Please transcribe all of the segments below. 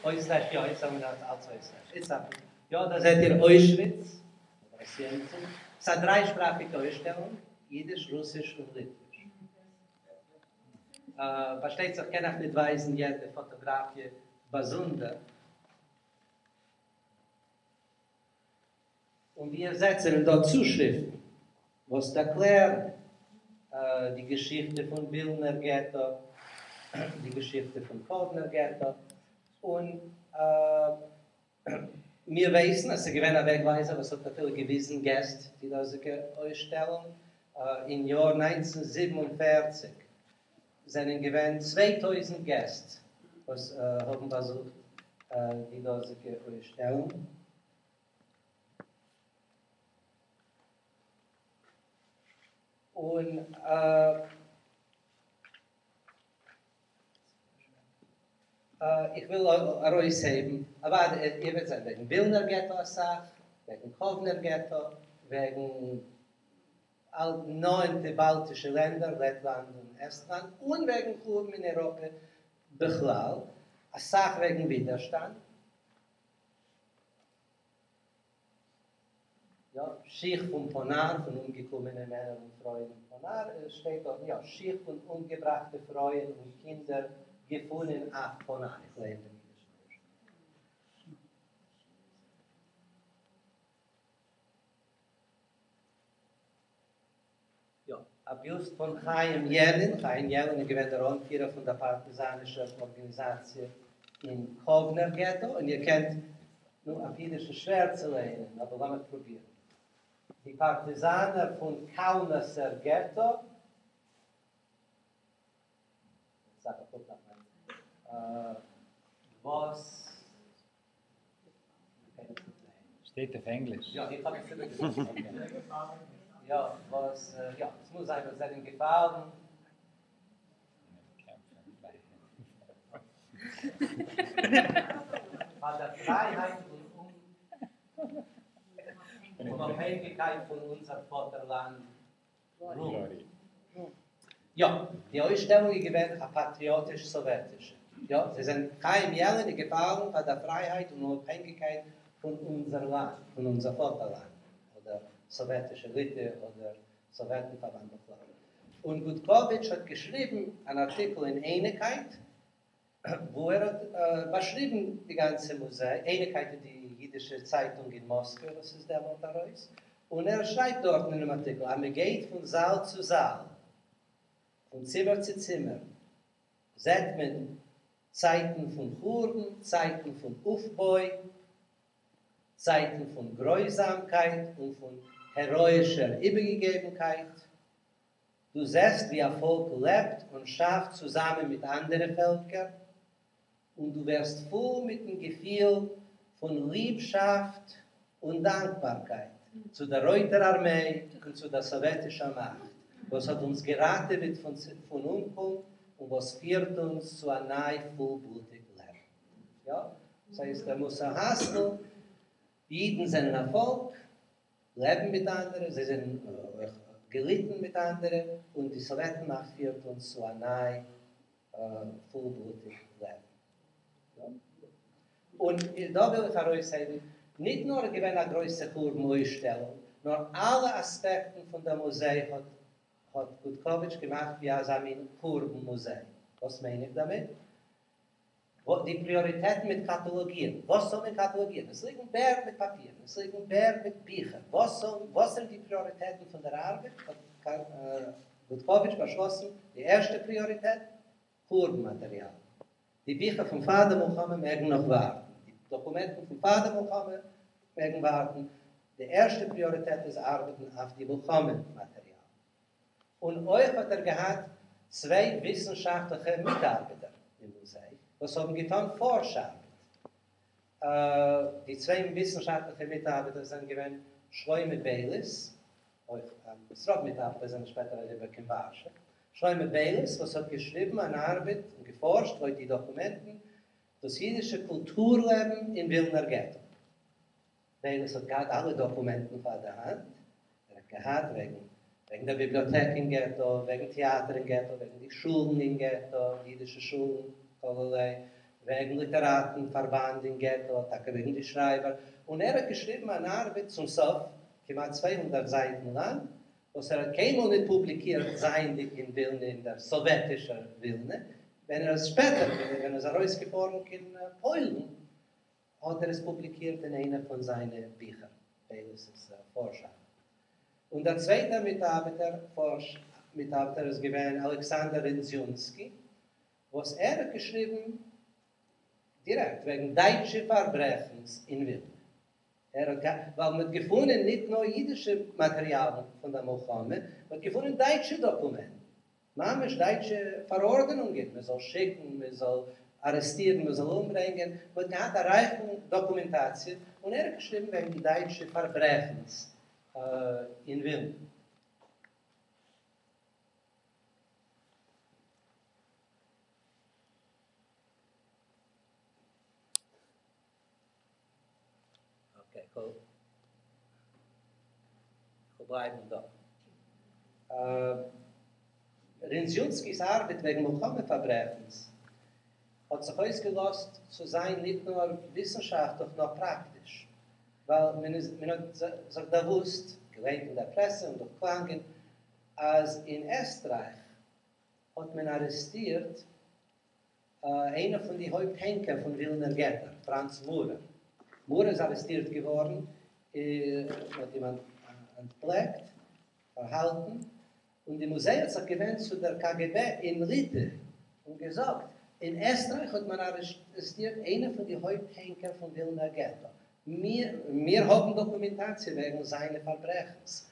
אויסטרייך, יא, איצט האבן מיר אלץ אויסטרייך. איצט האב יא, דא זעט איר אוישוויץ, אדער אסוויענצים. ס'איז א דריי-שפראכיגע אויסשטעלונג, אידיש, רוסיש און ליטוויש. פארשטייט זיך קען איך ניט ווייזן יעדע פאטאגראפיע באזונדער. און ווי איר זעט זענען דא צושריפטן וואס דערקלערן די געשיכטע פון ווילנער געטא, די געשיכטע פון קאוונער געטא, און מיר ווייסן אז ס'איז געווען א וועגווייזער וואס האט אפילו געוויזן געסט די דאזיגע אויסשטעלונג. אין יאר 1947 זענען געווען 2000 געסט וואס האבן באזוכט די דאזיגע אויסשטעלונג. און איך וויל ארויסהייבן, אוודאי איר וועט זען וועגן ווילנער געטא אסאך, וועגן קאוונער געטא, וועגן נאענטע באלטישע לענדער, לעטלאנד און עסטלאנד, און וועגן חורבן אין אייראפע בכלל, אסאך וועגן ווידערשטאנד. יא, שיך פון פאנאר, פון אומגעקומענע מענער און פרויען אין פאנאר, עס שטייט דארטן יא, שיך פון אומגעבראכטע פרויען און קינדער געפונען אויף פאנאר, איך לייען דעם אידישן אויסשטעלונג. יא, א ביוסט פון חיים יעלין, חיים יעלין איז געווען דער אנפירער פון דער פארטיזאנישער ארגאניזאציע אין קאוונער געטא, און איר קענט, נו, אויף אידיש איז שווער צו לייענען, אבער לאמיך פרובירן. די פארטיזאנער פון קאונאסער געטא, וואס שטייט אויף ענגליש. יא, איך האב עס איבערגעזעצט. יא, וואס, יא, עס מוז זיין וואס זענען געפאלן. פאר דער פרייהייט און אומאפהענגיקייט פון אונזער פאטערלאנד. יא, די אויסשטעלונג איז געווען א פאטריאטיש-סאוועטישע. יא, זיי זענען, חיים יעלין איז געפאלן פאר דער פרייהייט און אומאפהענגיקייט פון אונזער לאנד, פון אונזער פאטערלאנד, אדער סאוועטישע ליטע, אדער סאוועטן-פארבאנד בכלל. און גודקאוויטש האט געשריבן אן ארטיקל אין אייניקייט, וואו ער האט באשריבן די גאנצע מוזיי, אייניקייט איז די אידישע צייטונג אין מאסקווע וואס איז דעמאלט ארויס, און ער שרייבט דארטן אינעם ארטיקל אז מען גייט פון זאל צו זאל, פון צימער צו צימער, זעט מען צייטן פון חורבן, צייטן פון אויפבוי, צייטן פון גרויזאמקייט און פון העראאישער איבערגעגעבנקייט. דו זעסט ווי א פאלק לעבט און שאפט צוזאמען מיט אנדערע פעלקער, און דו ווערסט פול מיטן געפיל פון ליבשאפט און דאנקבארקייט צו דער רויטער ארמיי און צו דער סאוועטישער מאכט, וואס האט אונז געראטעוועט פון אומקום און וואס פירט אונז צו א ניי פולבלוטיג לעבן. יא, דאס הייסט דער מוסר השכל, אידן זענען א פאלק, לעבן מיט אנדערע, זיי זענען אויך געליטן מיט אנדערע, און די סאוועטן מאכט פירט אונז צו א ניי פולבלוטיג לעבן. און דא וויל איך ארויסהייבן, ניט נאר איז געווען א גרויסע חורבן אויסשטעלונג, נאר אלע אספעקטן פון דער מוזיי האט האט גודקאוויטש געמאכט ווי אזא מין חורבן מוזיי. וואס מיין איך דערמיט? די פריאריטעטן מיט קאטאלאגירן. וואס זאל מען קאטאלאגירן? עס ליגן בערג מיט פאפירן, עס ליגן בערג מיט ביכער. וואס זאל, וואס זענען די פריאריטעטן פון דער ארבעט? האט גודקאוויטש באשלאסן, די ערשטע פריאריטעט, חורבן מאטעריאל. די ביכער פון פאר דער מלחמה מעגן נאך ווארטן. די דאקומענטן פון פאר דער מלחמה מעגן ווארטן. די ערשטע פריאריטעט איז ארבעטן אויף די מלחמה מאטעריאל. און אויך האט ער געהאט צוויי וויסנשאפטליכע מיטארבעטער אין מוזיי וואס האבן געטאן פארש-ארבעט. די צוויי וויסנשאפטליכע מיטארבעטער זענען געווען שלמה בייליס, אויך ס'רוב מיטארבעטער זענען שפעטער אריבער קיין ווארשע, שלמה בייליס וואס האט געשריבן אן ארבעט און געפארשט לויט די דאקומענטן דאס אידישע קולטור-לעבן אין ווילנער געטא. בייליס האט געהאט אלע דאקומענטן פאר דער האנט, ער האט געהאט וועגן וועגן דער ביבליאטעק אין געטא, וועגן טעאטער אין געטא, וועגן די שולן אין געטא, די אידישע שולן, כלערליי, וועגן ליטעראטן פארבאנד אין געטא, טאקע וועגן די שרייבער, און ער האט געשריבן אן ארבעט צום סוף, כמעט 200 זייטן לאנג, וואס ער האט קיינמאל ניט פובליקירט זייענדיק אין ווילנע, אין דער סאוועטישער ווילנע, ווען ער איז שפעטער, ווען ער איז ארויסגעפארן קיין פוילן, האט ער עס פובליקירט אין איינע פון זיינע ביכער, בייליס'ס פארש-ארבעט. און דער צווייטער מיטארבעטער, פארש מיטארבעטער, איז געווען אלעקסאנדער רינדזיונסקי, וואס ער האט געשריבן דירעקט וועגן דייטשע פארברעכנס אין ווילנע. ער האט גע. ווייל מ'האט געפונען ניט נאר אידישע מאטעריאלן פון דער מלחמה, מ'האט געפונען דייטשע דאקומענטן, ממש דייטשע פארארדענונגען, מען זאל שיקן, מען זאל ארעסטירן, מען זאל אומברענגען, מען האט געהאט א רייכן דאקומענטאציע, און ער האט געשריבן וועגן די דייטשע פארברעכנס אין ווילנע. אקעי, כ'וועל בלייבן דא. רינדזיונסקי'ס ארבעט וועגן מלחמה פארברעכנס האט זיך אויסגעלאזט צו זיין ניט נאר וויסנשאפטליך נאר פראקטיש, ווייל מען איז מען האט זיך דערוואוסט, געליינט אין דער פרעסע און דורך קלאנגען, אז אין עסטרייך האט מען ארעסטירט איינער פון די הויפט הענקער פון ווילנער געטא, פראנץ מורער. מורער איז ארעסטירט געווארן, מען האט אים אנטפלעקט, פארהאלטן, און די מוזיי האט זיך געווענדט צו דער קא-גע-בע אין ליטע און געזאגט, אין עסטרייך האט מען ארעסטירט איינער פון די הויפט הענקער פון ווילנער געטא, מיר האבן דאקומענטאציע וועגן זיינע פארברעכנס,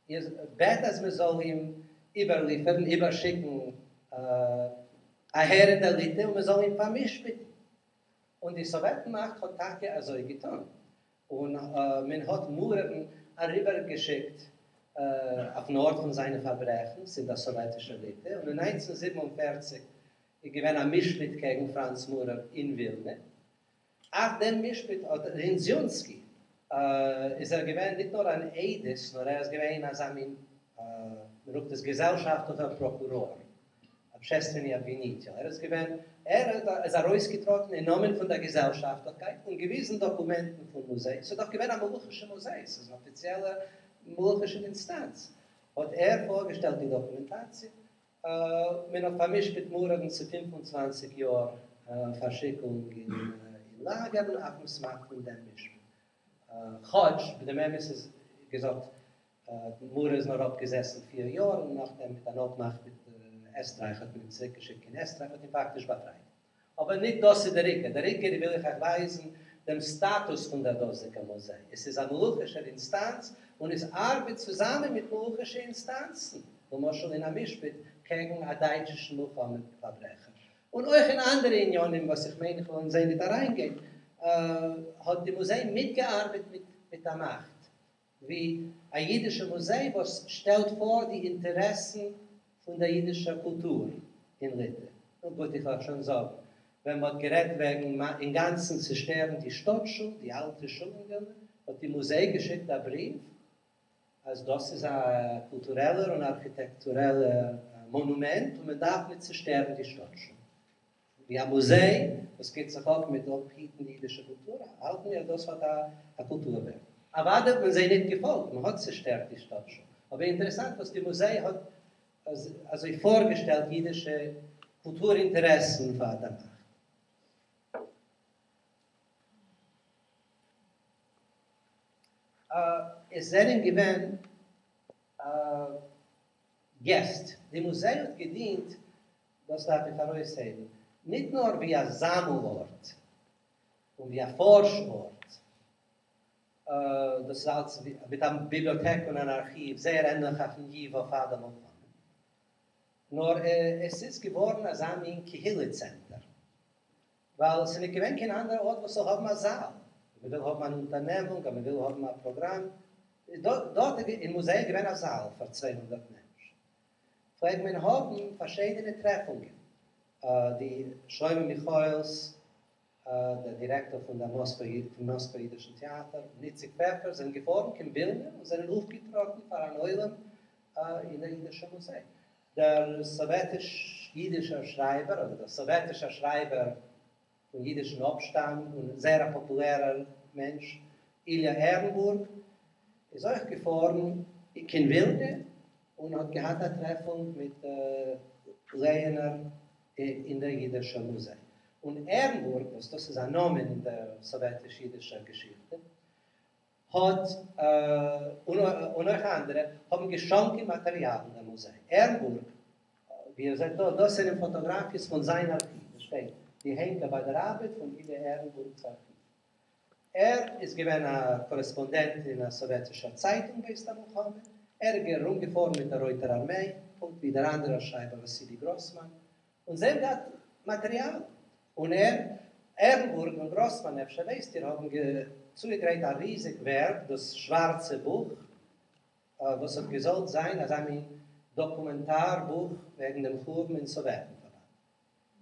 איך בעט אז מען זאל אים איבערליפערן, איבערשיקן אהער אין דער ליטע און מען זאל אים פאר'משפט'ן. און די סאוועטן מאכט האט טאקע אזוי געטאן, און מען האט מורער'ן אריבערגעשיקט אויפן ארט פון זיינע פארברעכנס אין דער סאוועטישער ליטע, און אין 1947 איז געווען א משפט קעגן פראנץ מורער אין ווילנע. אויף דעם משפט האט רינדזיונסקי איז ער געווען ניט נאר אן עדות, נאר ער איז געווען אזא מין, מען רופט עס געזעלשאפטליכער פראקוראר, אבשטשעסטוועני אבוויניטעל. ער איז געווען, ער איז ארויסגעטראטן אין נאמען פון דער געזעלשאפטליכקייט און געוויזן דאקומענטן פון מוזיי, ס'איז דאך געווען א מלוכישע מוזיי, ס'איז אן אפיציעלע מלוכישע אינסטאנץ, האט ער פארגעשטעלט די דאקומענטאציע, מען האט פאר'משפט מורער'ן צו 25 יאר פארשיקונג אין לאגערן אויפן סמך פון דעם משפט. כאטש דעם אמת איז געזאגט, מורער איז נאר אפגעזעסן פיר יאר און נאכדעם מיט אן אפמאך מיט עסטרייך האט מען אים צוריקגעשיקט קיין עסטרייך, מ'האט אים פאקטיש באפרייט. אבער ניט דאס איז דער עיקר. דער עיקר וויל איך אייך ווייזן דעם סטאטוס פון דער דאזיקער מוזיי. עס איז א מלוכישער אינסטאנץ און עס ארבעט צוזאמען מיט מלוכישע אינסטאנצן, למשל אין א משפט קעגן א דייטשישן מלחמה פארברעכער. און אויך אין אנדערע עניינים וואס איך מיין איך וועל אין זיי ניט אריינגיין, האט די מוזיי מיטגעארבעט מיט דער מאכט, ווי א אידישע מוזיי וואס שטעלט פאר די אינטערעסן פון דער אידישער קולטור אין ליטע. נו גוט, איך וועל שוין זאגן, ווען מ'האט גערעדט וועגן אינגאנצן צעשטערן די שטאט-שול, די אלטע שול אין ווילנע, האט די מוזיי געשיקט א בריוו אז דאס איז א קולטורעלער און ארכיטעקטורעלער מאנומענט און מען דארף ניט צעשטערן די שטאט-שול. ווי א מוזיי וואס גיט זיך אפ מיט אפהיטן די אידישע קולטור, האלטן מיר אז דאס האט א קולטור ווערט. אוודאי האט מען זיי ניט געפאלגט, מען האט צעשטערט די שטאט-שול. אבער אינטערעסאנט וואס די מוזיי האט אזוי פארגעשטעלט אידישע קולטור אינטערעסן פאר דער מאכט. עס זענען געווען געסט. די מוזיי האט געדינט, דאס דארף איך ארויסהייבן, ניט נאר ווי א זאמל-ארט און ווי א פארש-ארט, דאס איז אלץ מיט א ביבליאטעק און אן ארכיוו, זייער ענליך אויפן ייווא פאר דער מלחמה, נאר עס איז געווארן אזא מין קהילה-צענטער, ווייל עס איז ניט געווען קיין אנדער ארט וואס זאל האבן א זאל. מען וויל האבן אן אונטערנעמונג, אז מען וויל האבן א פראגראם, איז דארט אין מוזיי געווען א זאל פאר 200 מענטשן. פלעג מען האבן פארשידענע טרעפונגען. די שלמה מיכאעלס, דער דירעקטאר פון דער מאסקווער אידישן טעאטער, און איציק פעפער זענען געפארן קיין ווילנע און זענען אויפגעטראטן פאר אן עולם אין דער אידישער מוזיי. דער סאוועטיש-אידישער שרייבער, אדער דער סאוועטישער שרייבער. פון אידישן אפשטאם און זייער א פאפולערער מענטש, איליא ערנבורג, איז אויך געפארן קיין ווילנע און האט געהאט א טרעפונג מיט לייענער אין דער אידישער מוזיי. און ערנבורג, וואס דאס איז א נאמען אין דער סאוועטיש-אידישער געשיכטע, האט, און אויך אנדערע, האבן געשאנקען מאטעריאלן דעם מוזיי. ערנבורג, ווי איר זעט דא, דאס זענען פאטאגראפיעס פון זיין ארכיוו, עס שטייט די הענקער ביי דער ארבעט פון איליא ערנבורג'ס ארכיוו. ער איז געווען א קארעספאנדענט אין א סאוועטישער צייטונג בעת דער מלחמה, ער איז ארומגעפארן מיט דער רויטער ארמיי, פונקט ווי דער אנדערער שרייבער וואסילי גראסמאן, און זיי האבן געהאט מאטעריאל, און ער, ערנבורג און גראסמאן, אפשר ווייסט איר, האבן צוגעגרייט א ריזיג ווערק, דאס שווארצע בוך, וואס האט געזאלט זיין אזא מין דאקומענטאר בוך וועגן דעם חורבן אין סאוועטן-פארבאנד.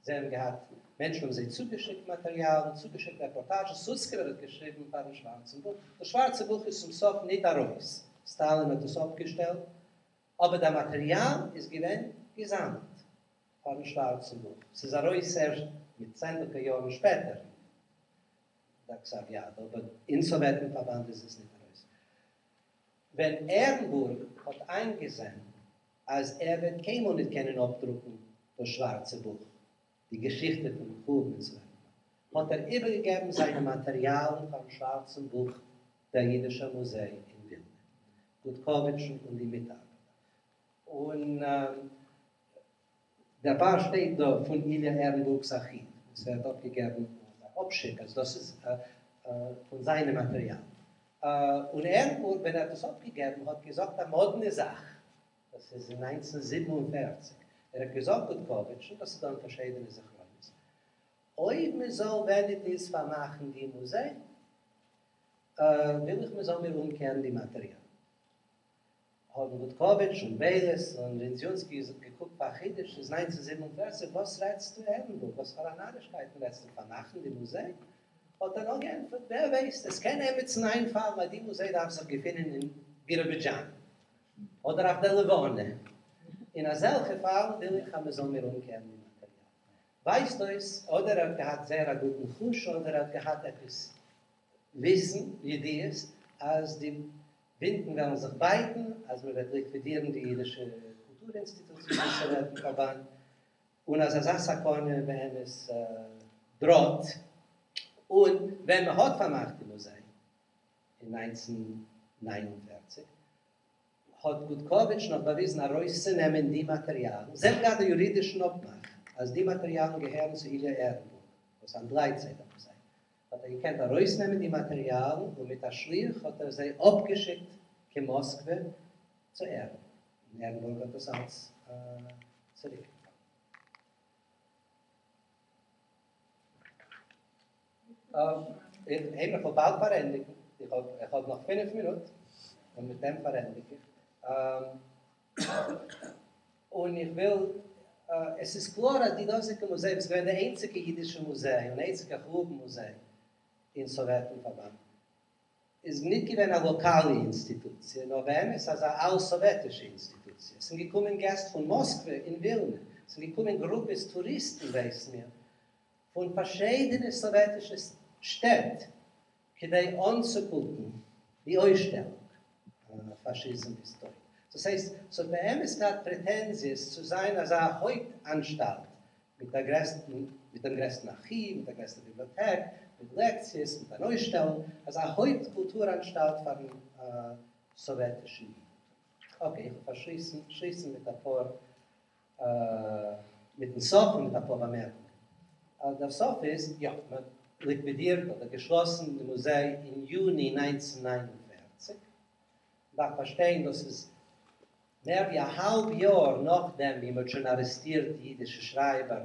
זיי האבן געהאט מענטשן האבן זיי צוגעשיקט מאטעריאלן, צוגעשיקט רעפארטאזשן, סוצקעווער האט געשריבן פארן שווארצן בוך, דאס שווארצע בוך איז צום סוף ניט ארויס, סטאלין האט עס אפגעשטעלט, אבער דער מאטעריאל איז געווען געזאמלט פארן שווארצן בוך, ס'איז ארויס ערשט מיט צענדליגע יארן שפעטער, דער כתב יד, אבער אין סאוועטן פארבאנד איז עס ניט ארויס. ווען ערנבורג האט איינגעזען אז ער וועט קיינמאל ניט קענען אפדרוקן דאס שווארצע בוך, די געשיכטע פון חורבן אין סאוועטן פארבאנד, האט ער איבערגעגעבן זיינע מאטעריאלן פארן שווארצן בוך דער אידישער מוזיי אין ווילנע, גוטקאוויטשן און די מיטארבעטער. און דערפאר שטייט דא פון איליא ערנבורג'ס ארכיוו, וואס ער האט אפגעגעבן אזא אפשיק אז דאס איז פון זיינע מאטעריאלן. און ערנבורג ווען ער האט דאס אפגעגעבן האט געזאגט א מאדנע זאך, דאס איז אין 1947, ער האט געזאגט גוטקאוויטשן, דאס איז דא אין פארשיידענע זכרונות, אויב מען זאל ווען ניט איז פארמאכן די מוזיי, וויל איך מען זאל מיר אומקערן די מאטעריאלן. האבן גוטקאוויטש און בייליס און רינדזיונסקי געקוקט פארחידושט, ס'איז 1947, וואס רעדסטו ערנבורג, וואס פאר א נארישקייטן רעדסטו, פארמאכן די מוזיי? האט ער נאר געענטפערט, ווער ווייסט, עס קען עמיצן איינפאלן אז די מוזיי דארף זיך געפינען אין ביראבידזשאן אדער אויף דער לבנה, אין אזעלכע פאלן וויל איך אז מען זאל מיר אומקערן די מאטעריאל. ווייזט אויס, אדער ער האט געהאט זייער א גוטן חוש, אדער ער האט געהאט עפעס וויסן, ידיעות, אז די ווינטן וועלן זיך בייטן, אז מען וועט ליקווידירן די אידישע קולטור אינסטיטוציעס אין סאוועטן פארבאנד, און אז אזא סכנה באמת דראעט, און ווען מען האט פארמאכט די מוזיי אין 1949, האט גוטקאוויטש נאך באוויזן ארויסצונעמען די מאטעריאלן, זיי האבן געהאט א יורידישן אפמאך אז די מאטעריאלן געהערן צו איליא ערנבורג, וואס אנטלייט זיי דער מוזיי, האט ער געקענט ארויסנעמען די מאטעריאלן און מיט א שליח האט ער זיי אפגעשיקט קיין מאסקווע צו ערנבורג, און ערנבורג האט דאס אלץ צוריקגעבראכט. איך איך וועל באלד פארענדיגן, איך האב איך האב נאך פינף מינוט און מיט דעם פארענדיג איך. און איך וויל, עס איז קלאר אז די דאזיגע מוזיי וואס איז געווען די איינציגע אידישע מוזיי און איינציגע חורבן מוזיי אין סאוועטן פארבאנד, איז ניט געווען א לאקאלע אינסטיטוציע, נאר באמת אזא אל-סאוועטישע אינסטיטוציע. עס זענען געקומען געסט פון מאסקווע אין ווילנע, עס זענען געקומען גרופעס טוריסטן, ווייסן מיר, פון פארשיידענע סאוועטישע שטעט, כדי אנצוקוקן די אויסשטעלונג פאשיזם איז טויט. דאס הייסט, ס'האט באמת געהאט פרעטענזיעס צו זיין אזא הויפט אנשטאלט מיט דער גרעסטן, מיט דעם גרעסטן ארכיוו, מיט דער גרעסטער ביבליאטעק, מיט לעקציעס, מיט אן אויסשטעלונג, אזא הויפט קולטור אנשטאלט פארן סאוועטישן אידנטום. אקעי, איך וועל פארשליסן שליסן מיט אפאר מיטן סוף און מיט אפאר באמערקונגען. דער סוף איז, יא, מען האט ליקווידירט אדער געשלאסן די מוזיי אין יוני 1949. מען דארף פארשטיין דאס איז מער ווי א האלב יאר נאכדעם ווי מען האט שוין ארעסטירט די אידישע שרייבער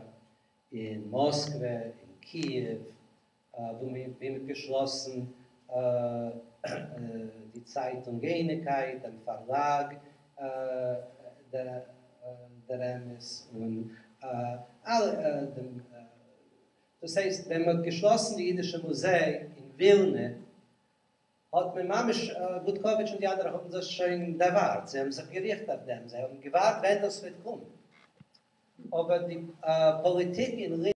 אין מאסקווע, אין קיעוו, וואו מען האט געשלאסן די צייטונג אייניקייט, דעם פארלאג דער אמת, און אלע דעם, דאס הייסט ווען מען האט געשלאסן די אידישע מוזיי אין ווילנע האט מען ממש, גוטקאוויטש און די אנדערע האבן דאס שוין דערווארט, זיי האבן זיך געריכט אויף דעם, זיי האבן געווארט ווען דאס וועט קומען, אבער די פאליטיק אין.